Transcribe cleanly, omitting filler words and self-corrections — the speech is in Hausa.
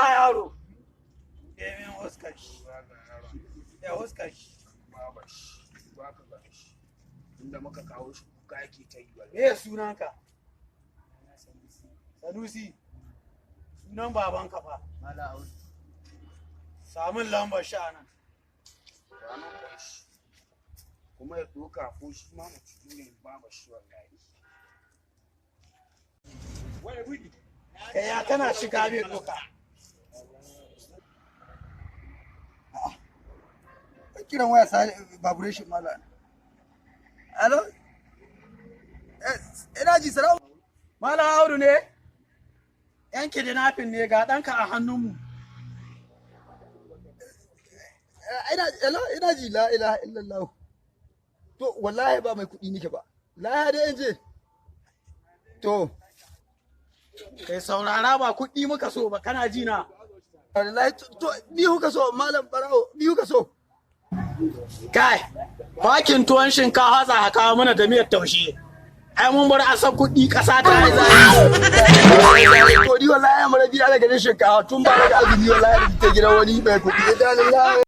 Doka yaro. Demin huskar shi. Ya huskar shi. Baba shi, ba ka ga shi. Inda muka kawo shi, kuka yake ta yi wallahi. Me sunanka? Sanusi. Sunan babanka fa? Samun lambar shi a nan. Ranar ba shi. Kuma ya doka ko shi ma mu ci ne baba shi wallahi. Kai ya kana shiga mai doka. Kiran waya sa vibration mala. Hello? Ina ji, salamu. Malam Audu ne? Yan kidnapping ne, ga ɗanka a hannunmu. Ina, hello, ina ji. La ilaha illallah. To wallahi ba mai kuɗi nake ba. La dai in je. To Kai, saurara, ba kuɗi muka so ba, kana ji na? Wallahi to ni kuka so, malam barawo, ni kuka so. Kai, bakin tuwon shinkafa za ka kawo mana da miyar taushe. Ai mun bar asan kuɗi, ƙasa ta yi zafi. To ni wallahi mara biya daga shinkafa tun ba daga azumi wallahi da ta gidan wani mai kuɗi. Ina lillahi.